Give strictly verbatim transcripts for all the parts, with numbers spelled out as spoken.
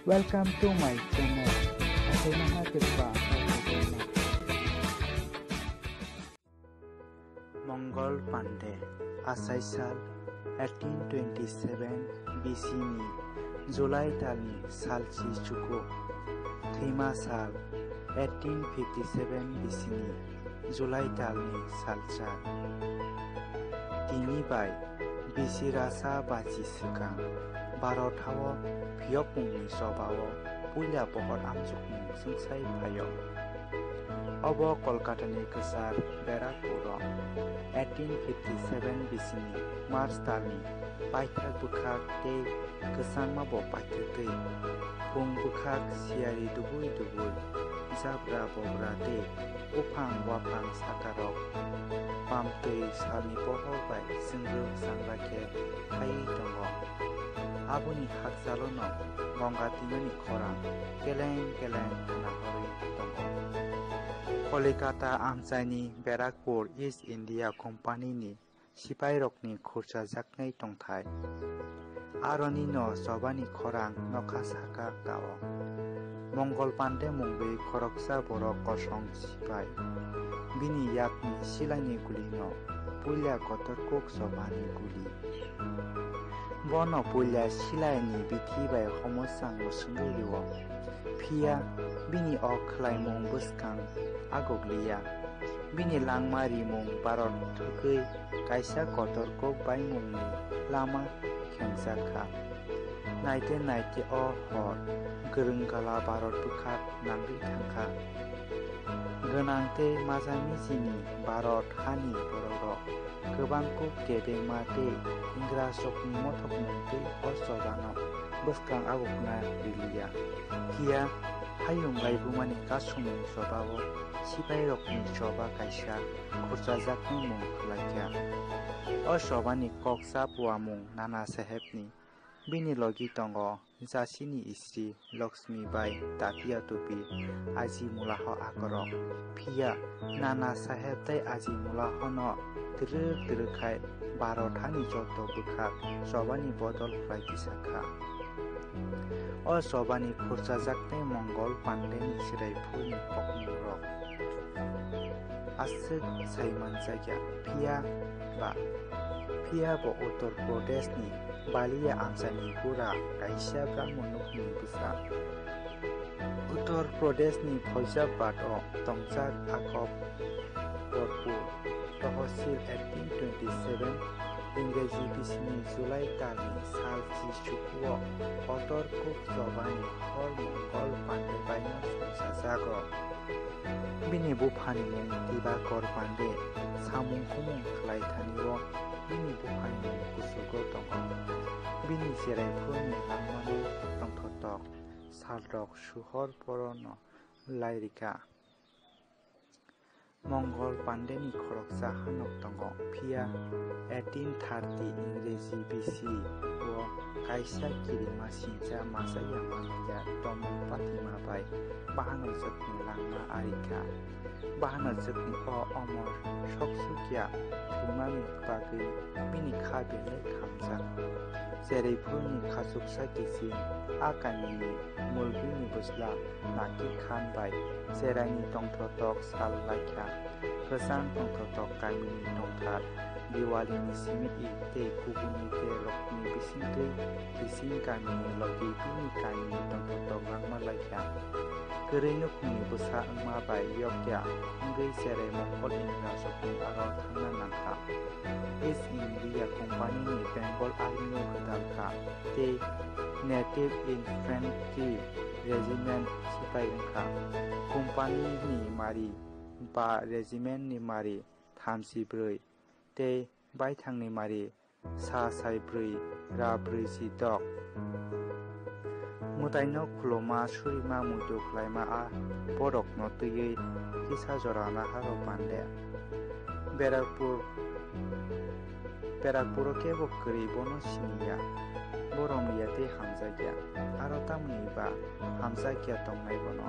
Welcome to my channel. Asai no ha kwrwi ba. Mongol Pande, asai sal eighteen twenty-seven B C ni July talni salchi chuku, thwima sal eighteen fifty-seven B C ni July talni salsa. Tini bai bisi rasa bachi swkang Bharot hao phiyokmungni chobao puila pohor amjokmung swngsai phaio. Obo Kolkatani kwchar Berapuro eighteen fifty-seven B C ni March talni paithak bwkhak tei kwchangma bo paithaktwi. Phung bwkhak siyari dubui dubui, jabra bobra tei buphang waphang sakarok pamtwi salni pohor bai chwngrwk changra khe phaiwi tongo. Aboni hakchalono Ganga twimani khorang keleng keleng khna horwi tongo. Kolikata amchaini Berapur East India Company ni sipairokni khurchajaknai tongthai. Aronino chobani khorang nokha saka kao. Mongol Pande mungwi khoroksa borok kosong sipai. Bini yakni silaini gulino puila kotor kuk chobani guli. Bono puila silaini bithi bai homochang mwswngwi rwo. Phiya bini o khlaimung bwskang agokliya. Bini langma rimung Bharot thwgwi kaisa kotor kok baimungni lama khengchak kha. Naite naite o hor gwrwng gala Bharot bwkhak nangwi thang kha. Gwnang tei majamijini Bharot hani borokrok kwbang kuk kebengma tei Ingrajrokni mothokmung tei o chobano bwskang agokna riliya. Phiya hayung laibumani kasumung chobao sipairokni choba kaisa khurchajaknai mung khlaikha. O chobani kok chap uamung Nana Sahebni. Bini logi tongo Jachini Isri Lakshmi bai Tapiya Tupi Aji Mulaho akorok. Phiya Nana Saheb tei Aji Mulahono twrwk twrwk khai Bharot hani joto bwkhak chobani bodol khlai kisa kha. O chobani khurchajak tei Mongol Pandeni chwrai phurni kokmungrok aswk sai manjakya, phiya ba, phiya bo Uttar Pradeshni Balia amchaini bura kaisa Brahmo nukni bwsa. Uttar Pradeshni Faizabad o tongjak Akab Borpur Tohosil eighteen twenty-seven, Ingreji bisini July talni sal chi chukuo kotor kuk chobani hor Mongol Pande baino songchajago. Bini buphani mung Dibakor Pande, samung humung khlai thani o bini buphani mung kuchugo tongo. Bini cherai phurni langmano tongthotok salrok suhor porono lai rikha. Mongol Pandeni khoroksa hanok tongo, phiya eighteen thirty Ingreji B C o kaisa kirima sincha masa ya manliya tomung patima bai bahanajwkni langma arikha. Bahanajwkni o omor soksukya thwimani bagwi bini kha belai khamjak. Cheraiphurni khachuksa kiching a kamini Mulbini bwsla Nakir Khan bai cheraini tongthotok sal laikha. Kwchang tongthotok kamini tongthar Diwalini simi-i tei kubuni terokni bisingtwi kiching kamini logi bini kamini tongthotok langma laikha. Kwrwi nukhungni bwsa wngma bai yokya wngwi cherai Mongol Ingrajrokni aro thangna nangkha. East India Company ni Bengal Army o gwdal kha tei Native Infantry Regiment sipai wngkha. Company ni mari ba regiment ni mari thamchi bwrwi tei baithangni mari sa sai bwrwi ra bwrwi si dok. Mwtaino khuluma surima muitu khlaima a borokno twiwi kisa jora naharo Pande. Berakpur, Berakpuro kebo kwrwi bono siniya, bo romliya tei hamjakya, aro tamni ba hamjakya tongnai bono.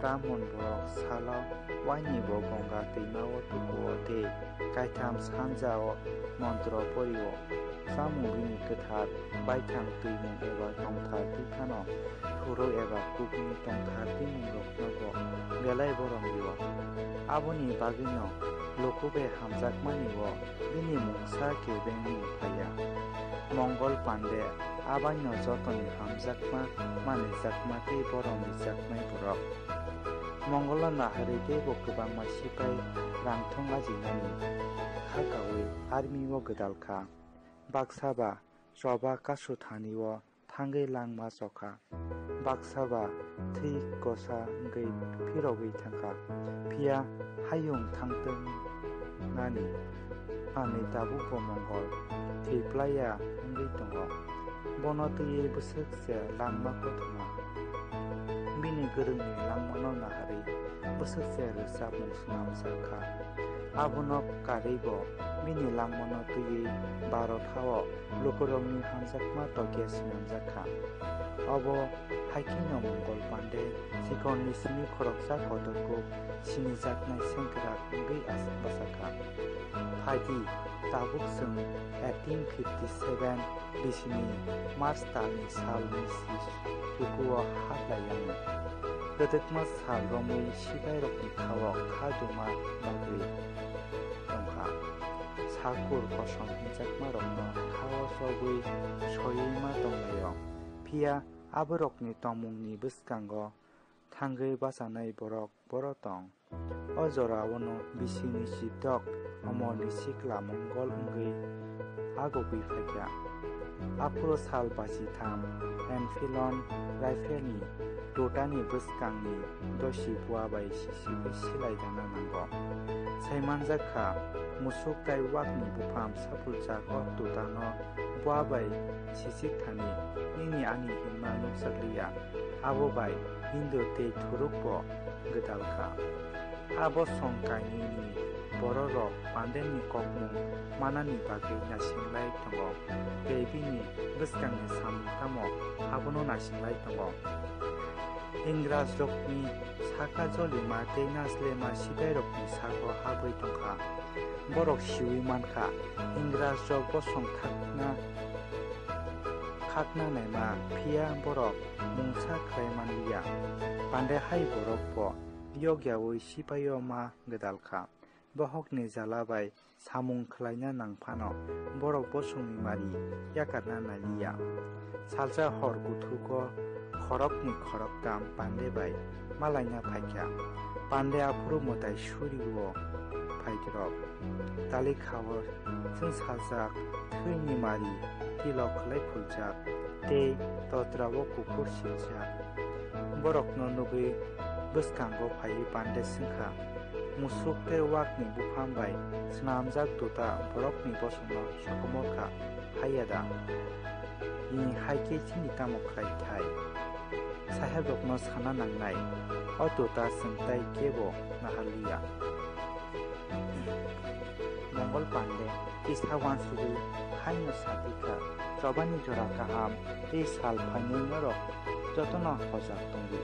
Brahmon borok salo waini bo Gonga twima o tuku o tei kaitham sanja o montro pori o. Samung bini kwthar baithang twimung eba tongthar twi phano phuru eba kukni tongthar twimungrokno bo belai borom rio. Aboni bagwino luku bai hamjakmani-o bini mungsa kebengmung phaiya. Mongol Pande abaino jotoni hamjakma, manijakma tei borom rijaknai borok. Mongolo naharwi teibo kwbangma sipai rangthong ajinani kha kaui army-o gwdal kha. Baksa ba choba kasu thani-o thangwi langma chokha. Baksa ba thwi kosa wngwi phirogwi thangkha. Phiya hayung thangtwng nani manwi tabukbo Mongol thwi plaiya wngwi tongo. Bono twiwi bwswk se langma kothoma. Bini gwrwngni langmano naharwi bwswk se rwchapmung swnamjak kha. Abono karwibo bini langmano twiwi Bharat hao lukurokni hamjakma tokya swnamjak kha. Obo hai kheno Mongol Pande chikonni simi khoroksa kotor kuk sinijaknai sengkrak wngwi as-, bwsakha. Phaidi, tabuk chwng eighteen fifty seven bisini March talni salni si chukuo haplaiyango. Kwdwkma sal romwi sipairokni khao kha duma bagwi tongkha. Sakur kosom hinjakmarokno khao chobwi soiwi ma tonglaio. Phiya aborokni tongmungni bwskango thangwi bachanai borok boro tong. O jorao no bisingni chitok Omorni sikla Mongol wngwi agogwi phaikha. Aphuru sal bachitham Enfield rifle ni dotani bwskangni dosi bua bai sisiwi silai dana nango. Saimanjak kha, musuk tai wakni bupham sapuljak o dotano bua bai sisik thani nini ani hinma nukjakliya. Abo bai Hindu tei Thuruk bo gwdal kha. Abo song kainwini bororok Pandeni kokmung manani bagwi nasinglai tongo tei bini bwskangni samung tamo abono nasinglai tongo. Ingrajrokni saka jolima tei naslema sipairokni sago habwi tongkha. Borok siwi mankha, Ingrajrok bosong khakna, khakna naima, phiya borok mungsa khlai manliya. Pande hai borok bo yokyaui sipaio ma gwdal kha. Bohokni jala bai samung khlaina nang phano borok bosongni mari yakarna nai liya. Salsa hor kuthuko khoroknwi khoroktham Pande bai malaina phaikha. Pande aphuru mwtai surio phairok. Talikhao chwngsajak thwini mari tilok khlai phuljak tei totrao kuphur siljak. Borokno nugwi bwskango phaiwi Pande swngkha, "Musuk tei wakni buphang bai swnamjak duta borokni bosongno sokomorkha, haiya da? Ni hai khe chini tamo khlai thai? Sahebrokno sana nangnai, o duta chwng tai kebo naharliya." Mongol Pande kisa uansugwi haino satikha, "Chobani jora kaham tei sal phainai norok jotono hojak tongdi."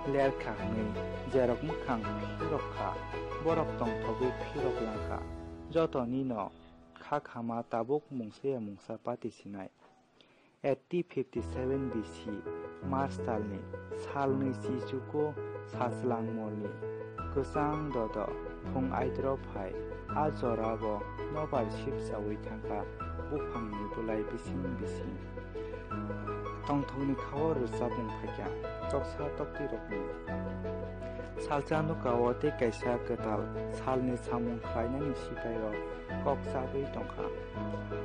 Lerkha hwnwi jerok mwkhang phirok kha, borok tongthogwi phirok langkha. Jotonino kha khama tabuk mungsaya mungsa pati sinai. Eighty fifty seven B C March talni salnwi chichuko Sajlang molni kwchang dodo phung aidro phai, a jorabo nobar sipsaui thangkha buphangni bwlai bising bising. Tongthokni khao rwchapmung phaikha, toksa toktirokni. Salsa nukao tei kaisa kwtal salni samung khlainani sipairok kok chabwi tongkha.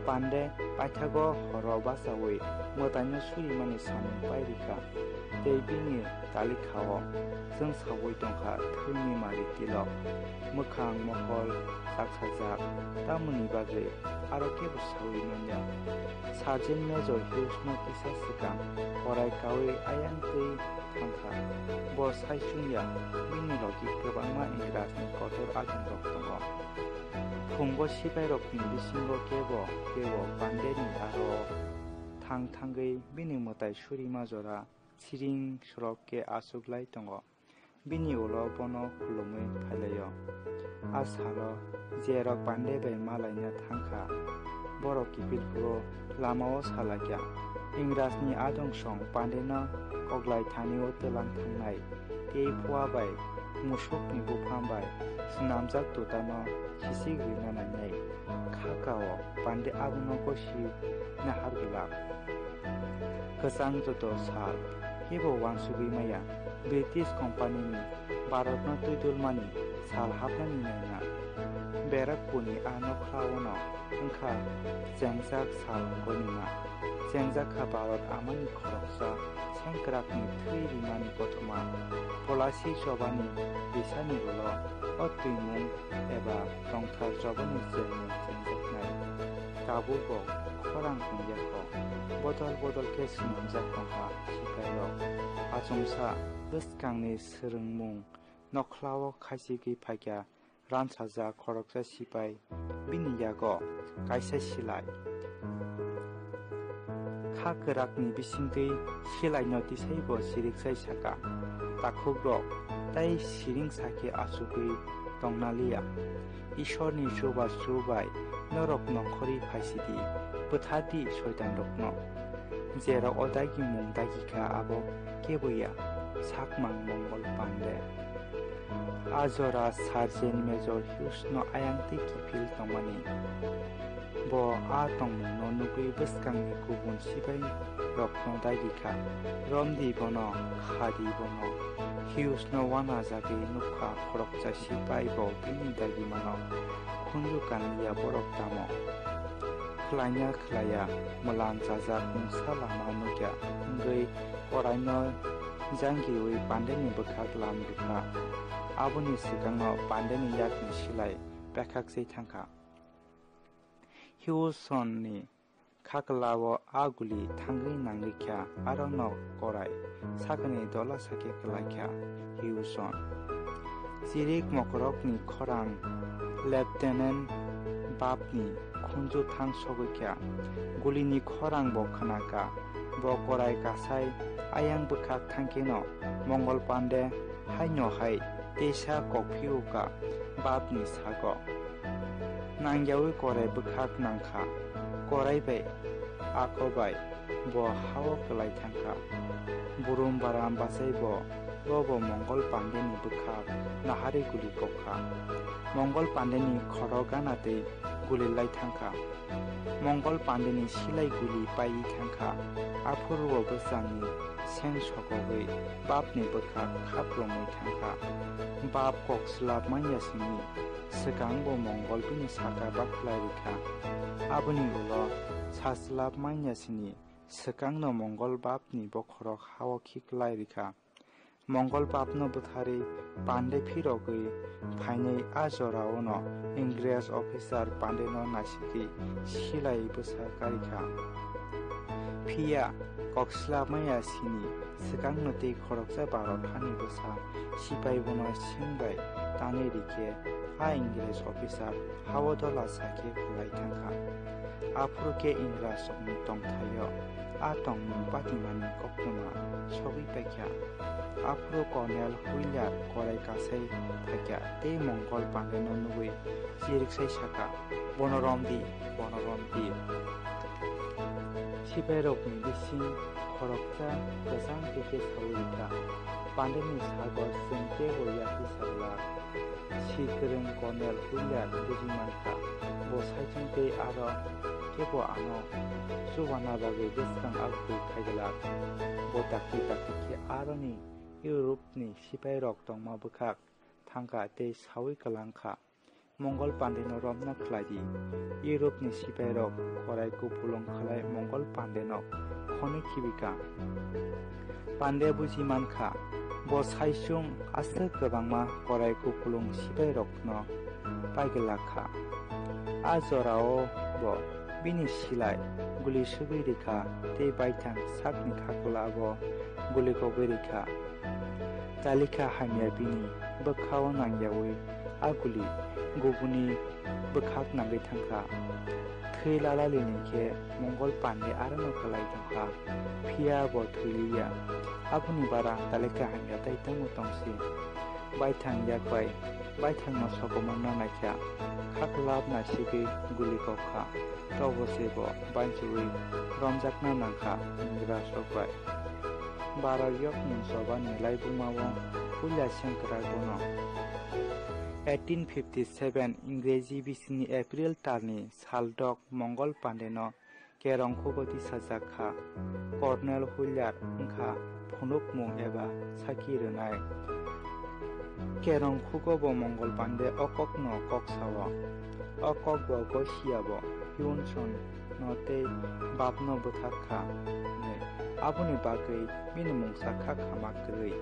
Pande paithago horo bachaui mwtaino surimani samung pairikha tei bini talikhao chwngsagwi tongkha thwini mari tilok, mwkhang mohol chaksajak, tamoni bagwi aro kebo saui manya. Sergeant Major Hughes no kisa swkang korai kaui ayang twi thangkha. Bo sai chwngya, bini logi kwbangma Ingrajni kotor agungrok tongo. Phungo sipairokni bisingo kebo kebo Pandeni aro thang thangwi bini mwtai surima jora siring sorok khe achuklai tongo. Bini ulo bono khulumwi phailaio. A salo jerok Pande bai malaina thangkha, borok kiphilphuru lamao salaikha, Ingrajni adong song Pandeno koklai thani-o twlang thangnai tei pua bai musukni buphang bai swnamjak tutano sisik rina nainai. Kha kao Pande abono gosi nahar glak. Kwchang joto sal, hebo uansugwi maya, British company-ni Bharatno twidulmani sal hapnani naina. Barakpurni a nokhlaono wngkha chengjak sal wngwi nima. Chengjak kha Bharat amani khoroksa sengkrakni thwi rimani kothoma. Polasi chobani bisani ulo o twimung eba tongthar chobani chengmung chengjaknai. Tabukbo khorang tongyakho. Bodol bodol khe swnamjak tongkha sipairok. Achomsa bwskangni swrwngmung nokhlao khaichigwi phaikha ransajak khoroksa sipai, bini yago kaisa silai. Kha kwrakni bisingtwi silaino tisaibo siriksai saka, takhukrok tai siring sakhe achugwi tongna liya. Ishorni chubachu bai norok nongkhorwi phaisidi, bwthardi soitanrokno. Jerok o dagimung dagikha abo kebo ya, sakmang Mongol Pande. A jora Sergeant Major Hughes no ayang tei kiphil tongmani. Bo a tongmungno nugwi bwskangni kubun sipai rokno dagi kha. Romdi bono, khadi bono. Hughes no uanajagwi nukha khoroksa sipai bo bini dagimano khunju kanliya borok tamo. Khlaina khlaiya mwlang chajak mungsa lama nukya wngwi koraino jangiwi Pandeni bwkhak lam rwkha. Aboni swkangno Pandeni yakni silai pekhak se thangkha. Hewson ni khaklao a guli thangwi nangwi kha, aro no korai sakani dola sakhe kwlai kha Hewson. Chirik mokorokni khorang Lieutenant Babni khunju thang sogwi kha. Gulini khorang bo khna kha. Bo korai kasai ayang bwkhak thangkheno Mongol Pande haino hai teisa kokphio kha Babni sago. Nangyawi korai bwkhak nangkha. Korai bai ako bai bo hao kwlai thangkha. Burum baram bachai bo, bo bo Mongol Pandeni bwkhak naharwi guli kokha. Mongol Pandeni khorok gana tei guli lai thangkha. Mongol Pandeni silai guli paiwi thangkha. Aphuru bo bwsangni seng sokogwi Babni bwkhak khaprumwi thangkha. Bab kok swlap manya sini. Swkang bo Mongol bini saka bakhlai rikha. Aboni ulo sa swlap manya sini swkangno Mongol Babni bokhorok hao khiklai rikha. Mongol Babno bwtharwi Pande phirogwi phainai a jorao no Ingres officer Pandeno naisigwi silai bwsa karikha. Phiya kok swlap manya sini swkangno tei khoroksa Bharat hani bwsa sipai bono seng bai tanwi rikhe a Ingres officer hao dola sakhe kwlai thangkha. Aphuru khe Ingrajrokni tongthaio a tongmung patimani koktwma sogwi paikha. Aphuru Colonel Wheeler korai kasai phaikha tei Mongol Pandeno nugwi chiriksai saka, "Bono romdi, bono romdi." Sipairokni bising khoroksa kwchang tei khe saui rikha, "Pandeni sagor chwng teibo yakli saglak." Si kwrwng Colonel Wheeler buji mankha, bo saichung tei aro kebo ano chubana bagwi bwskang agwi phaiglak. Bo dakti dakti khe aroni Europe ni sipairok tongma bwkhak thangkha tei saui kwlangkha. Mongol Pandeno romna khlai di. Europe ni sipairok korai kupulung khlai Mongol Pandeno khonwi khibika. Pande buji mankha, bo saichung aswk kwbangma korai kupulung sipairokno paiglak kha. A jorao bo bini silai guli sugwi rikha tei baithang sakni khaklao guli kogwi rikha. Talikha hamya bini bwkhao nangyaui a guli gubuni bwkhak nangwi thangkha. Thwi lalali ni khe Mongol Pande arono kwlai tongkha, phiya bo thwiliya. Aboni bara Talikha hamya tai tamo tongsi. baithang yak bai baithangno sokomorna naikha, khaklap naisigwi guli kokha, tobo se bo banchiui romjakna nangkha Ingrajrok bai. Bharat Yokmung Chobani laibumao puila sengkrak bono. Eighteen fifty seven Ingreji bisini April talni saldok Mongol Pandeno Kerong khugo tisajak kha. Colonel Hulyar wngkha phunukmung eba saki rwnai. Kerong khugo bo Mongol Pande o kokno kok sao. O kok bo Gosiya bo Yunson no tei bapno bwthar kha hwnwi. Aboni bagwi bini mungsa kha khama kwrwi.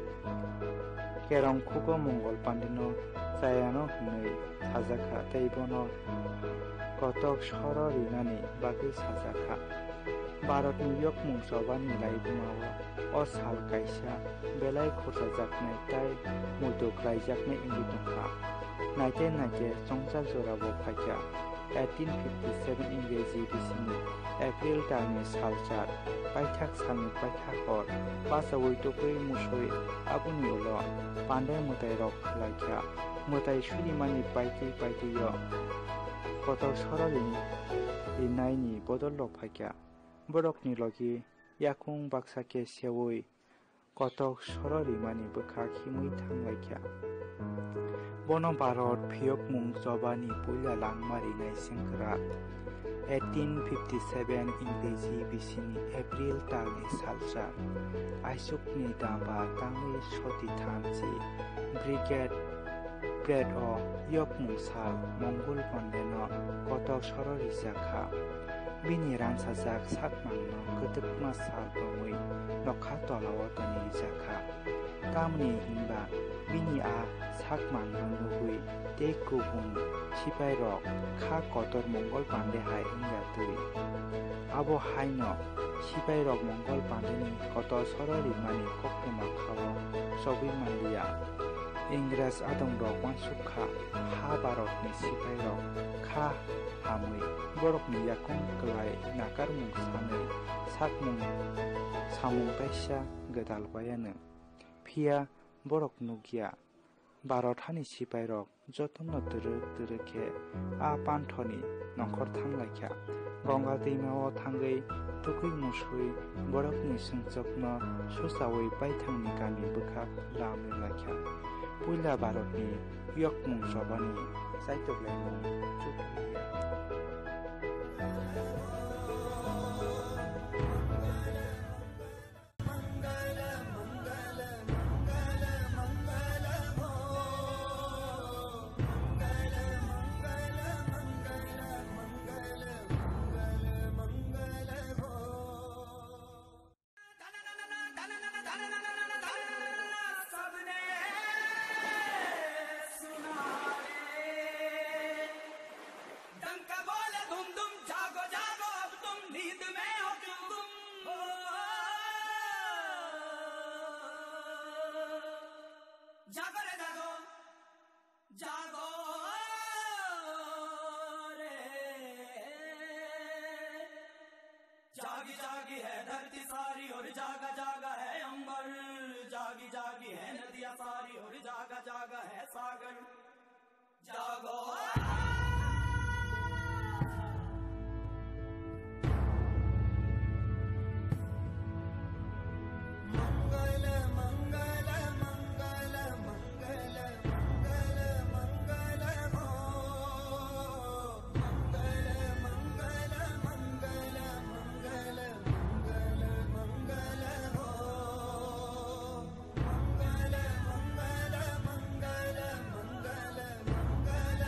Kerong khugo Mongol Pandeno chayano hwnwi sajakha tei bono kotok soro rinani bagwi sajakha. Bharatni Yokmung Chobani laibumao o sal kaisa belai khorchajaknai tai muitu khlaijaknai wngwi tongkha. Naite naite chongchak jorabo phaikha. Eighteen fifty seven Ingreji bisini April talni salchar, paithak salni paithak hor, bachaui tubui musui aboni ulo pandai mwtairok khlaikha. Mwtai surimani paitwi paitwio kotor soro rini rinaini bodolrok phaikha. Borokni logi yakung baksa khe seui kotok soro rimani bwkha khimui thanglaikha. Bono Bharat Phiyokmung Chobani puila langma rinai sengkrak. Eighteen fifty seven Ingreji bisini April talni salsa. Aisukni damba tangwi soti thamchi Brigade Brad o Yokmung sal Mongol Pandeno kotok soro rijak kha. Bini ransajak sakmangno kwtwkma sal tongwi nokha tolao tonwi rijak kha. Tamni hinba bini a sakmangno nugwi tei kubun sipairok kha kotor Mongol Pande hai wngya twi. Abo haino sipairok Mongol Pandeni kotor soro rimani koktwma khao chobwi manliya. Ingres adongrok uansuk kha, ha Bharatni sipairok kha hamwi borokni yakung kwlai nakarmung sanwi sakmung samung kaisa gwdal wayano. Phiya borok nukya, Bharat hani sipairok jotono twrwk twrwk khe a panthorni nongkhor thanglaikha. Ganga twimao thangwi tukui musui borokni sengchokno suchaui baithangni kami bwkhak lam rwlaikha. Puila Bharatni yokmung chobani chaitoklaimung chukliya. डंका बोले धुम धुम, जागो जागो, अब तुम नींद में हो क्यों गुम? ओ, जागो रे जागो, जागो रे। जागी जागी है धरती सारी और जागा जागा है अंबर, जागी जागी है नदियाँ सारी और जागा जागा है सागर। जागो। मंगल मंगल मंगल मंगल मंगल मंगल हो। मंगल मंगल मंगल मंगल मंगल मंगल हो। मंगल मंगल मंगल मंगल मंगल